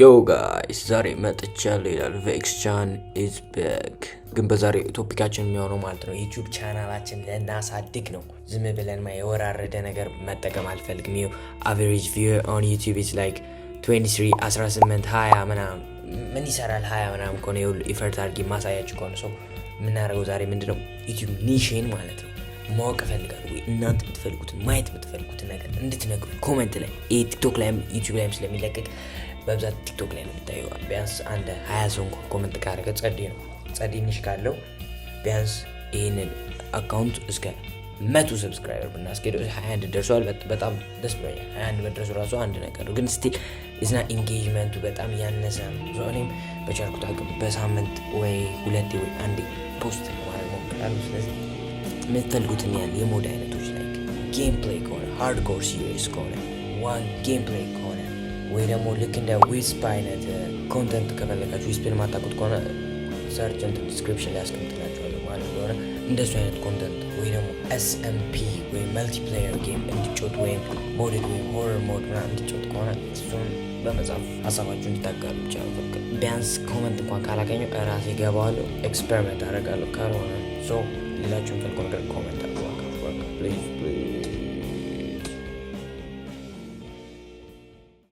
Yo guys፣ ዛሬ መጥቻለሁ ይላል፣ ቬክስ ቻን is back። ግን በዛሬ topic ኣችን የሚሆነው ማለት ነው YouTube ቻናላችን ልናሳድግ ነው። ዝም ብለን የወራረደ ነገር መጠቀም አልፈልግም። ይኸው average view on YouTube is like 23፣ 18፣ 20 ምናምን። ምን ይሰራል 20 ምናምን ከሆነ? የሁሉ effort አድርጌ ማሳያችሁ ከሆነ። So የምናደርገው ዛሬ ምንድነው? YouTube niche ን ማለት ነው ማወቅ እፈልጋለሁ ወይ እናንተ የምትፈልጉትን፣ ማየት የምትፈልጉትን ነገር እንድትነግሩ comment ላይ። ይህ TikTok ላይም YouTube ላይም ስለሚለቀቅ በብዛት TikTok ላይ ነው የምታየው። ቢያንስ አንድ 20 ሰው እንኳን comment ካደረገ ጸዴ ነው። ጸዴ niche ካለው ቢያንስ ይህንን account እስከ 100 subscriber ብናስኬደው፣ 21 ደርሷል። በጣም ደስ ብሎኛል። 21 መድረሱ ራሱ አንድ ነገር ነው። ግን still እዝና engagement ኡ በጣም ያነሰ ነው። እኔም በቻልኩት አቅም በሳምንት ወይ ሁለቴ ወይ አንዴ post ለማድረግ ሞክራለሁ። ስለዚህ የምትፈልጉትን ያህል የ mode አይነቶች like gameplay ከሆነ፣ hardcore series ከሆነ፣ one gameplay ከሆነ፣ ወይ ደግሞ ልክ እንደ Wisp አይነት content ከፈለጋችሁ፣ Wisp ን ማታውቁት ከሆነ search እንትን description ላይ ያስቀምጥላችኋለሁ ማለት እንደሆነ፣ እንደሱ አይነት content ወይ ደግሞ SMP ወይም multiplayer game እንዲጫወት ወይም modded ወይም horror mode ምናምን እንዲጫወት ከሆነ እሱን በመጻፍ ሀሳባችሁ እንድታጋሩ ብቻ ነው። ቢያንስ comment እንኳን ካላገኘው እራሴ ገባዋለሁ፣ experiment አደርጋለሁ። ካልሆነ so ሌላችሁ የምፈልገው ነገር comment አድርጉ። Please, please.